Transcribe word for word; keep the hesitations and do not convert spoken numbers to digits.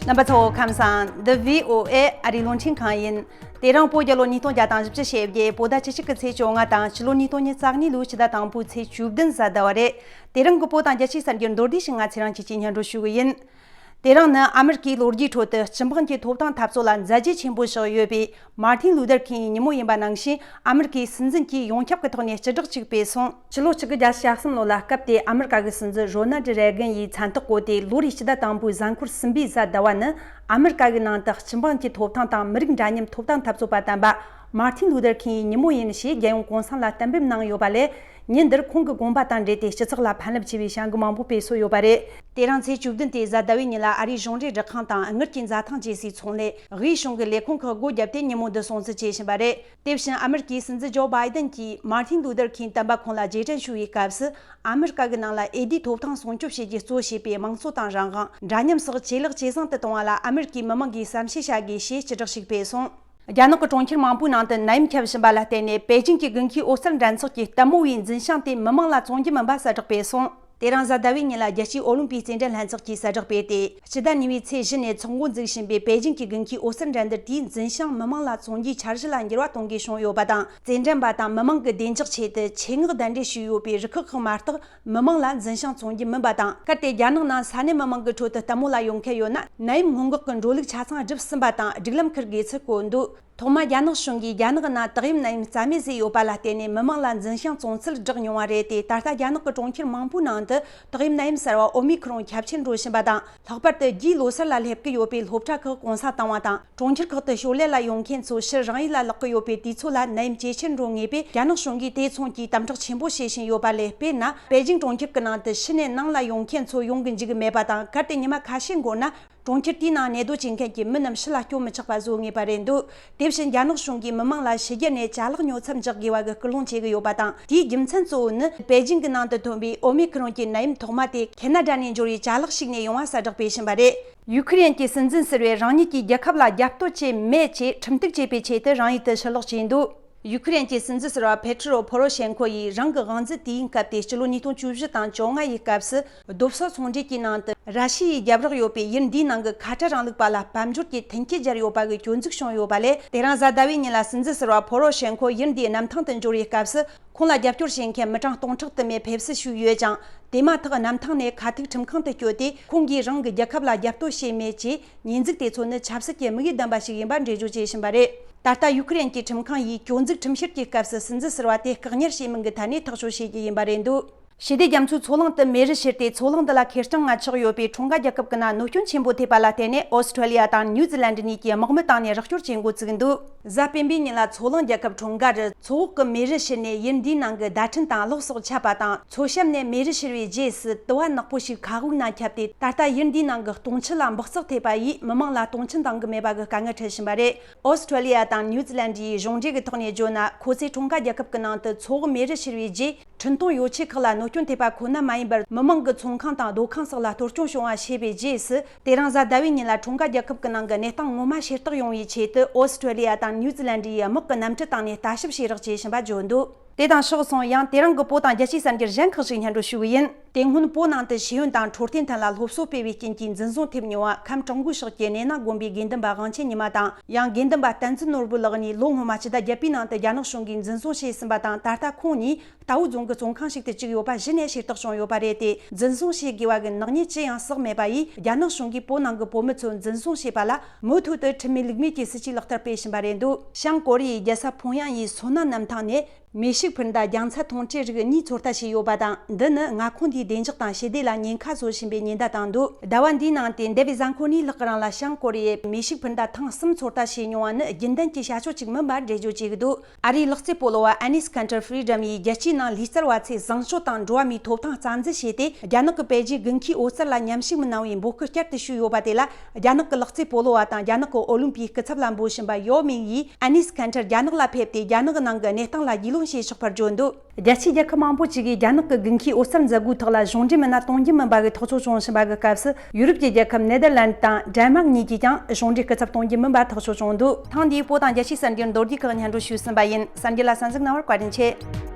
རྣམ་པ་ཚོ་ཁམས་བཟང་། འདི་བྷི་ཨོ་ཨེ་ཨ་རིའི་རླུང་འཕྲིན་ཁང་ཡིན། དེ་རིང་བོད་རྒྱལ་ལོ་ཉིས་སྟོང་བརྒྱ་དང་བཞི་བཅུ་ཞེ་བརྒྱད། བོད་ཟླ་བཅུ་གཅིག་གི་ཚེས་བཅོ་ལྔ་དང་ཕྱི་ལོ་ཉིས་སྟོང་ཉི་ཤུ་རྩ་གཉིས་ལོའི་ཕྱི་ཟླ་དང་པོའི་ཚེས་བཅུ་བདུན་གཟའ་ཟླ་བ་རེད། དེ་རིང་གི་བོད་དང་རྒྱལ་སྤྱིའི་གསར་འགྱུར་མདོར་བསྡུས་ཤིག་ང་ཚེ་རིང་སྐྱིད་ཀྱིས་སྙན་སྒྲོན་ཞུ་གི་ཡིན། དེ་རིང་ནི་ཨ་མེ་རི་ཀའི་ལོ་རྒྱུས་ཁྲོད་དུ་སྤྱི་འབངས་ཀྱི་ཐོབ་ཐང་འཐབ་རྩོད་ལ་མཛད་རྗེས་ཆེན་པོ་བཞག་ཡོད་པའི་མར་ཏིན་ལུ་དར་ཁིང་ཡི་ཉིན་མོ་ཡིན་པ་ནང་བཞིན། ཨ་མེ་རི་ཀའི་སྲིད་འཛིན་གྱིས་ཡོངས་ཁྱབ་ཀྱི་ཐོག་ནས་སྤྱི་བསྒྲགས་ཤིག་སྤེལ་སོང་། ཕྱི་ལོ་ཆིག་སྟོང་དགུ་བརྒྱ་བརྒྱད་ཅུ་གྱ་གསུམ་ལོ་ལ་སྐབས་དེའི་ཨ་མེ་རི་ཀ་གི་སྲིད་འཛིན་རོ་ནལ་ཌི་རེ་གན་ཡིས་མཚན་རྟགས་བཀོད་དེ། ལོ་རེའི་ཕྱི་ཟླ་དང་པོའི་གཟའ་འཁོར་གསུམ་པའི་གཟའ་ཟླ་བ་ནི་ཨ་མེ་རི་ཀ་གི་ནང་དུ་སྤྱི་འབངས་ཀྱི་ཐོབ་ཐང་དང་མི་རིགས་འདྲ་མཉམ་ཐོབ་ཐང་འཐབ་རྩོད་པ་དམ་པ་མར་ཏིན་ལུ་དར་ཁིང་ཡི་ཉིན་མོ་ཡིན་ཞེས་རྒྱལ་ཡོངས་གུང་སེང་ལ་གཏན་འབེབས་གནང་ཡོད་པ་ལས། ཉིན་འདིར་ཁོང་གི་དགོངས་པ་དང་འབྲེལ་ཏེ་སྤྱི་ཚོགས་ལ་ཕན་རླབས་ཆེ་བའི་བྱ་འགུལ་མང་པོ་སྤེལ་སྲོལ་ཡོད་པ་རེད། དེ་རིང་ཚེས་བཅུ་བདུན་སྟེ་གཟའ་ཟླ་བའི་ཉིན་ལ་ཨ་རིའི་གཞུང་འབྲེལ་སྒྲུབ་ཁང་དང་དངུལ་གྱི་འཛའ་ཐང་བཅས་སའི་ཚོང་ལས། དབུས་གཞུང་གི་ལས་ཁུངས་ཁག་སྒོ་བརྒྱབ་སྟེ་ཉིན་མོ་འདི་སྲུང་བརྩི་བྱེད་བཞིན་པ་རེད། དེ་བཞིན་ཨ་མེ་རི་ཀའི་སྲིད་འཛིན་ཇོ་བྷའི་ཏན་གྱིས་མར་ཏིན་ལུ་དར་ཁིང་དམ་པ་ཁོང་ལ་རྗེས་དྲན་ཞུ་བའི་སྐབས་སུ། ཨ་མེ་རི་ཀ་གི་ནང་ལ་འོས་བསྡུའི་ཐོབ་ཐང་སྲུང་སྐྱོབ་བྱེད་རྒྱུ་གཙོ་བྱས་པའི་དམངས་གཙོ་དང་རང་དབང་། འདྲ་མཉམ་སོགས་ཇེ་ལེགས་ཇེ་བཟང་དུ་གཏོང་བ་ལ་ཨ་མེ་རི་ཀའི་མི་མང་གིས་བསམ་ཤེས་བྱ་དགོས་ཞེས་སྤྱི་བསྒྲགས་ཤིག་སྤེལ་སོང་། རྒྱ་ནག་གི་གྲོང་ཁྱེར་མང་པོའི་ནང་དུ་ནད་ཡམས་ཁྱབ་བཞིན་པ་ལ་བརྟེན་ནས། པེ་ཅིང་གི་དགུན་ཁའི་འོད་གསལ་འགྲན་ཚོགས་ཀྱི་ལྟད་མོ་བའི་འཛིན་བྱང་དེ་མི་མང་ལ་བཙོང་རྒྱུ་མིན་པ་གསལ་བསྒྲགས་སྤེལ་སོང་། དེ་རིང་གཟའ་ཟླ་བའི་ཉིན་ལ་རྒྱལ་སྤྱིའི་ཨོ་ལིམ་པིའི་རྩེད་འགྲན་ལྷན་ཚོགས་ཀྱིས་གསལ་བསྒྲགས་སྤེལ་ཏེ། སྤྱི་ཟླ་གཉིས་པའི་ཚེས་བཞི་ནས་ཚོགས་འགོ་འཛུགས་བཞིན་པའི་པེ་ཅིང་གི་དགུན་ཁའི་འོད་གསལ་འགྲན་བསྡུར་དེའི་འཛིན་བྱང་མི་མང་ལ་བཙོང་རྒྱུའི་འཆར་གཞི་ལ་འགྱུར་བ་གཏོང་དགོས་བྱུང་ཡོད་པ་དང་། རྩེད་འགྲན་པ་དང་མི་མང་གི་བདེ་འཇགས་ཆེད་དུ་ཆེད་མངགས་གདན་འདྲེན་ཞུས་ཡོད་པའི་རུ་ཁག་ཁག་མ་གཏོགས། མི་མང་ལ་འཛིན་བྱང་བཙོང་རྒྱུ་མིན་པ་དང་། གལ་ཏེ་རྒྱ་ནག་ནང་ས་གནས་མི་མང་གི་ཁྲོད་དུ་ལྟད་མོ་ལ་ཡོང་མཁན་ཡོད་ན། ནད་ཡམས་སྔོན་འགོག་གི་འགྲོ་ལུགས་ཆ་ཚང་སྒྲུབ་ཟིན་པ་དང་། སྒྲིག་ལམ་འཁུར་དགོས་ཚུལ་བཀོད་འདུག་ཐོག་མ་རྒྱ་ནག་གཞུང་གིས་རྒྱ་ནག་ནང་ཏོག་དབྱིབས་ནད་ཡམས་རྩ་མེད་བཟོས་ཡོད་པ་ལ་བརྟེན་ནས། མི་མང་ལ་འཛིན་བྱང་བཙོང་ཚུལ་བསྒྲགས་མྱོང་བ་རེད་དེ། ད་ལྟ་རྒྱ་ནག་གི་གྲོང་ཁྱེར་མང་པོའི་ནང་དུ་ཏོག་དབྱིབས་ནད་ཡམས་གསར་བ་ཨོ་མི་ཁི་རོན་ཁྱབ་ཆེར་འགྲོ་བཞིན་པ་དང་། ལྷག་པར་དུ་རྒྱུའི་ལོ་གསར་ལ་སླེབས་ཀྱི་ཡོད་པའི་སློབ་གྲྭ་ཁག་གུང་སེང་བཏང་བ་དང་། གྲོང་ཁྱེར་ཁག་ཏུ་ཞོར་ལས་ལ་ཡོང་མཁན་ཚོ་ཕྱིར་རང་ཡུལ་ལ་ལོག་གི་ཡོད་པའི་དུས་ཚོད་ལ་ནད་ཡམས་ཇེ་ཆེར་འགྲོ་ངེས་པས། རྒྱ་ནག་གཞུང་གིས་དེ་མཚོན་གྱིས་དམ་དྲག་ཆེན་པོ་བྱེད་བཞིན་ཡོད་པ་ལས། དཔེར་ན། པེ་ཅིང་གྲོང་ཁྱེར་གྱི་ནང་དུ་ཕྱི་ནས་ནང་ལ་ཡོང་མཁན་ཚོ་ཡོང་གི་འཇུག་གི་མེད་པ་དང་། གལ་ཏེ་ཉི་མ་ཁ་ཤས་འགོར་ན། གྲོང་ཁྱེར་དེའི་ནང་གནས་སྡོད་བྱེད་མཁན་གྱི་མི་རྣམས་ཕྱི་ལ་སྐྱོད་མི་ཆོག་པ་བཟོ་ངེས་པ་རེད་འདུག་དེ་བཞིན་རྒྱ་ནག་གཞུང་གིས་མི་མང་ལ་ཕྱི་རྒྱལ་ནས་ཅ་ལག་ཉོ་ཚབ་འཇོག་དགོས་པ་གི་སྐུལ་སློང་བྱེད་ཀྱི་ཡོད་པ་དང་། དེའི་རྒྱུ་མཚན་གཙོ་བོ་ནི། པེ་ཅིང་གི་ནང་དུ་ཐོན་པའི་ཨོ་མི་ཁི་རོན་གྱི་ནད་ཡམས་ཐོག་མ་དེ་ཁེ་ན་ཌ་ནས་འབྱོར་བའི་ཅ་ལག་ཞིག་ནས་ཡོང་བ་གསལ་བསྒྲགས་སྤེལ་བཞིན་པ་རེད། ཡུ་ཁི་རེན་གྱི་སྲིད་འཛིན་ཟུར་པས་རང་ཉིད་ཀྱི་རྒྱལ་ཁབ་ལ་རྒྱབ་གཏོད་བྱེད་མེད་ཅེས་ཁྲིམས་གཏུག་བྱེད་པའི་ཆེད་དུ་རང་ཡུལ་དུ་ཕྱིར་ལོག་བྱས་འདུག་ཡུ་ཁི་རེན་གྱི་སྲིད་འཛིན་ཟུར་པ་ཕེ་ཁྲི་རོ་ཕོ་རོ་ཤེན་ཁོ་ཡིས་རང་གི་དབང་འཛིན་དུས་ཡུན་སྐབས་ཏེ་སྤྱི་ལོ་ཉིས་སྟོང་བཅུ་བཞི་དང་བཅོ་ལྔ་ཡི་སྐབས་སུ། རྡོ་སོལ་ཚོང་འབྲེལ་གྱི་ནང་དུ་ར་ཤི་ཡའི་རྒྱབ་རོགས་ཡོད་པའི་ཡུལ་འདིའི་ནང་གི་ཁ་བྲལ་རིང་ལུགས་པ་ལ་དཔལ་འབྱོར་གྱི་མཐུན་རྐྱེན་སྦྱར་ཡོད་པ་གི་སྐྱོན་འཛུགས་བྱུང་ཡོད་པ་ལས། དེ་རིང་གཟའ་ཟླ་བའི་ཉིན་ལ་སྲིད་འཛིན་ཟུར་པ་ཕོ་རོ་ཤེན་ཁོ་ཡུལ་འདིའི་གནམ་ཐང་དུ་འབྱོར་བའི་སྐབས་སུ། ཁོང་ལ་རྒྱབ་སྐྱོར་བྱེད་མཁན་མི་གྲངས་སྟོང་ཕྲག་དུ་མས་ཕེབས་བསུ་ཞུས་ཡོད་ཀྱང་། དེ་མ་ཐག་གནམ་ཐང་ནས་ཁ་ཐུག་ཁྲིམས་ཁང་དུ་བསྐྱོད་དེ། ཁོང་གིས་རང་གི་རྒྱལ་ཁབ་ལ་རྒྱབ་གཏོད་བྱས་མེད་ཅེས་ཉེས་འཛུགས་དེ་ཚོ་ནི་ཆབ་སྲིད་ཀྱི་དམིགས་ཡུལ་ལྡན་པ་ཞིག་ཡིན་པ་འགྲེལ་བརྗོད་བྱེད་བཞིན་པ་རེད། ད་ལྟ་ཡུ་ཁི་རེན་གྱི་ཁྲིམས་ཁང་ཡིས་སྐྱོན་འཛུགས་ཁྲིམས་བཤེར་གྱི་སྐབས་སུ་སྲིད་འཛིན་ཟུར་པ་དེ་བཀག་ཉར་བྱེད་མིན་གྱི་ཐད་ནས་ཐག་གཅོད་བྱེད་རྒྱུ་ཡིན་པ་རེད་འདུག་ཞི་བདེ་རྒྱ་མཚོའི་མཚོ་གླང་དུ་མེ་རུ་ཤོར་ཏེ། མཚོ་གླང་འདི་ལ་ཁེར་རྐྱང་ང་ཆགས་ཡོད་པའི་འཁྲུངས་སྐར་རྒྱལ་ཁབ་ཀྱི་ནང་གནོད་སྐྱོན་ཆེན་པོ་ཐེབས་པ་ལ་བརྟེན་ནས། ཨོ་སི་ཁྲུ་ལི་ཡ་དང་ནིའུ་ཛི་ལན་ཌི་གཉིས་ཀྱིས་དམག་མི་བཏང་ནས་རོགས་སྐྱོར་བྱེད་འགོ་བཙུགས་འདུག་གཟའ་སྤེན་པའི་ཉིན་ལ་མཚོ་གླང་རྒྱལ་ཁབ་ཁྲུང་ག་རུ་མཚོ་འོག་གི་མེ་རུ་ཤོར་ནས་ཡུལ་འདིའི་ནང་གི་བརྡ་འཕྲིན་དང་གློག་སོགས་ཆད་པ་དང་། མཚོ་གཤམ་ནས་མེ་རུ་ཤོར་བའི་རྗེས་སུ་དུ་བ་ནག་པོ་ཞིག་མཁའ་དབུགས་ནང་ཁྱབ་སྟེ། ད་ལྟ་ཡུལ་འདིའི་ནང་གི་སྟོང་ཆུ་ལ་འབག་བརྩེགས་ཐེབས་པ་ཡིས་མི་མང་ལ་སྟོང་ཆེན་འདང་གི་མེད་པ་གི་དཀའ་ངལ་འཕྲད་བཞིན་པ་རེད། ཨོ་སི་ཁྲུ་ལི་ཡ་དང་ནིའུ་ཛི་ལན་ཌི་ཡི་གཞུང་འབྲེལ་གྱི་ཐོག་ནས་བརྗོད་ན། ཁོ་ཚོས་འཁྲུངས་སྐར་རྒྱལ་ཁབ་ཀྱི་ནང་དུ་མཚོ་འོག་མེ་རུ་ཤོར་བའི་རྗེས། འཕྲིན་གཏོང་ཡོ་ཆས་ཁག་ལ་གནོད་སྐྱོན་ཐེབས་པ་ཁོ་ན་མ་ཡིན་པར། མི་མང་གི་ཚོང་ཁང་དང་སྡོད་ཁང་སོགས་ལ་གཏོར་སྐྱོན་བྱུང་བ་ཤེས་པའི་རྗེས་སུ། དེ་རིང་གཟའ་ཟླ་བའི་ཉིན་ལ་འཁྲུངས་སྐར་རྒྱལ་ཁབ་ཀྱི་ནང་གི་གནས་སྟངས་ངོ་མ་ཤེས་རྟོགས་ཡོང་བའི་ཆེད་དུ། ཨོ་སི་ཁྲུ་ལི་ཡ་དང་ནིའུ་ཛི་ལན་ཌི་ཡི་དམག་གི་གནམ་གྲུ་བཏང་ནས་ལྟ་ཞིབ་བྱེད་རོགས་བྱེད་བཞིན་པ་བརྗོད་འདུག་དེ་དང་ཕྱོགས་མཚུངས། ཡང་དེ་རིང་གི་བོད་དང་རྒྱལ་སྤྱིའི་གསར་འགྱུར་གཞན་ཁག་ཅིག་སྙན་སྒྲོན་ཞུ་གི་ཡིན། དེ་སྔོན་བོད་ནང་དུ་ཤེས་ཡོན་དང་འཕྲོད་བསྟེན་ཐད་ལ་སློབ་གསོ་སྤེལ་བའི་རྐྱེན་གྱིས་འཛིན་བཟུང་ཐེབས་མྱོང་བ། ཁམས་ཀྲུང་གོ་ཕྱོགས་ཀྱི་གནས་ན་དགོན་པའི་དགེ་འདུན་པ་དབང་ཆེན་ཉི་མ་དང་། ཡང་དགེ་འདུན་པ་བསྟན་འཛིན་ནོར་བུ་ལགས་གཉིས་ལོ་སྔོན་མ་ཕྱི་ཟླ་བརྒྱད་པའི་ནང་དུ་རྒྱ་ནག་གཞུང་གིས་འཛིན་བཟུང་བྱས་ཟིན་པ་དང་། ད་ལྟ་ཁོང་གཉིས་རྟའུ་རྫོང་གི་བཙོན་ཁང་ཞིག་ཏུ་བཅུག་ཡོད་པ་གཞི་ནས་ཤེས་རྟོགས་བྱུང་ཡོད་པ་རེད་དེ། འཛིན་བཟུང་བྱེད་དགོས་པ་གི་ནག་ཉེས་ཅི་ཡང་བསགས་མེད་པ་ཡིས། རྒྱ་ནག་གཞུང་གིས་བོད་ནང་གི་བོད་མི་ཚོ་འཛིན་བཟུང་བྱས་པ་ལ་མུ་མཐུད་དུ་ཁྲིམས་མེད་ལུགས་མེད་ཀྱི་སྲིད་ཇུས་ལག་བསྟར་སྤེལ་བཞིན་པ་རེད་འདུག་བྱང་ཀོ་རི་ཡའི་རྒྱལ་ས་ཕོང་ཡང་ཡི་སོ་ན་གནམ་ཐང་ནས། མེ་ཤུགས་འཕུར་མདའ་རྒྱང་ཚད་ཐོན་སྐྱེད་རིགས་གཉིས་ཚོད་ལྟ་བྱས་ཡོད་པ་དང་། འདི་ནི་མངའ་ཁོངས་འདིའི་བདེ་འཇགས་དང་ཞི་བདེ་ལ་ཉེན་ཁ་བཟོ་བཞིན་པའི་ཉེན་བརྡ་བཏང་འདུག་ཟླ་བ་འདིའི་ནང་སྟེ་འདས་པའི་གཟའ་འཁོར་གཉིས་ལྷག་གི་རིང་ལ་བྱང་ཀོ་རི་ཡས་མེ་ཤུགས་འཕུར་མདའ་ཐེངས་གསུམ་ཚོད་ལྟ་བྱས་མྱོང་བ་ནི་རྒྱུན་ལྡན་གྱི་བྱ་སྤྱོད་ཅིག་མིན་པ་འགྲེལ་བརྗོད་བྱེད་ཀྱི་འདུག་ཨ་རིའི་ལག་རྩེད་སྤོ་ལོ་བ་ཨ་ནིས་ཀན་ཏར་ཧྥི་རི་ཌམ་ཡིས་རྒྱལ་སྤྱིའི་ནང་ལུས་རྩལ་བ་ཚོས་བཟང་སྤྱོད་དང་འགྲོ་བ་མིའི་ཐོབ་ཐང་རྩ་འཛིན་བྱས་ཏེ། རྒྱ་ནག་གི་པེ་ཅིང་དགུན་ཁའི་འོད་གསལ་ལ་མཉམ་ཞུགས་མི་གནང་བའི་འབོད་སྐུལ་བསྐྱར་དུ་ཞུས་ཡོད་པ་དེ་ལ། རྒྱ་ནག་གི་ལག་རྩེད་སྤོ་ལོ་བ་དང་རྒྱ་ནག་གི་ཨོ་ལིམ་པིའི་སྐུ་ཚབ་ལ་འབོད་བཞིན་པ་ཡའོ་མིང་ཡིས། ཨ་ནིས་ཀན་ཏར་རྒྱ་ནག་ལ་ཕེབས་ཏེ། རྒྱ་ནག་གི་ནང་གི་གནས་སྟངས་ལ་རྒྱུས་ལོན་བྱེད་ཆོག་པར་བརྗོད་འདུག་རྒྱལ་སྤྱིའི་རྒྱལ་ཁབ་མང་པོ་ཅིག་གིས་རྒྱ་ནག་གི་དགུན་ཁའི་འོད་གསལ་མཛད་སྒོའི་ཐོག་ལ་གཞུང་འབྲེལ་མི་སྣ་གཏོང་རྒྱུ་མིན་པ་གི་ཐག་གཅོད་བྱུང་བཞིན་པ་གི་སྐབས་སུ། ཡུ་རོབ་ཀྱི་རྒྱལ་ཁབ་ནེ་དར་ལན་དང་ཌེན་མཱག་གཉིས་ཀྱིས་ཀྱང་གཞུང་འབྲེལ་སྐུ་ཚབ་གཏོང་རྒྱུ་མིན་པ་ཐག་གཅོད་བྱུང་འདུག་ཐེངས་འདིའི་བོད་དང་རྒྱལ་སྤྱིའི་གསར་འགྱུར་མདོར་བསྡུས་ཁག་སྙན་སྒྲོན་ཞུས་ཟིན་པ་ཡིན། གསར་འགྱུར་ལ་གསན་གཟིགས་གནང་བར་བཀའ་དྲིན་ཆེ།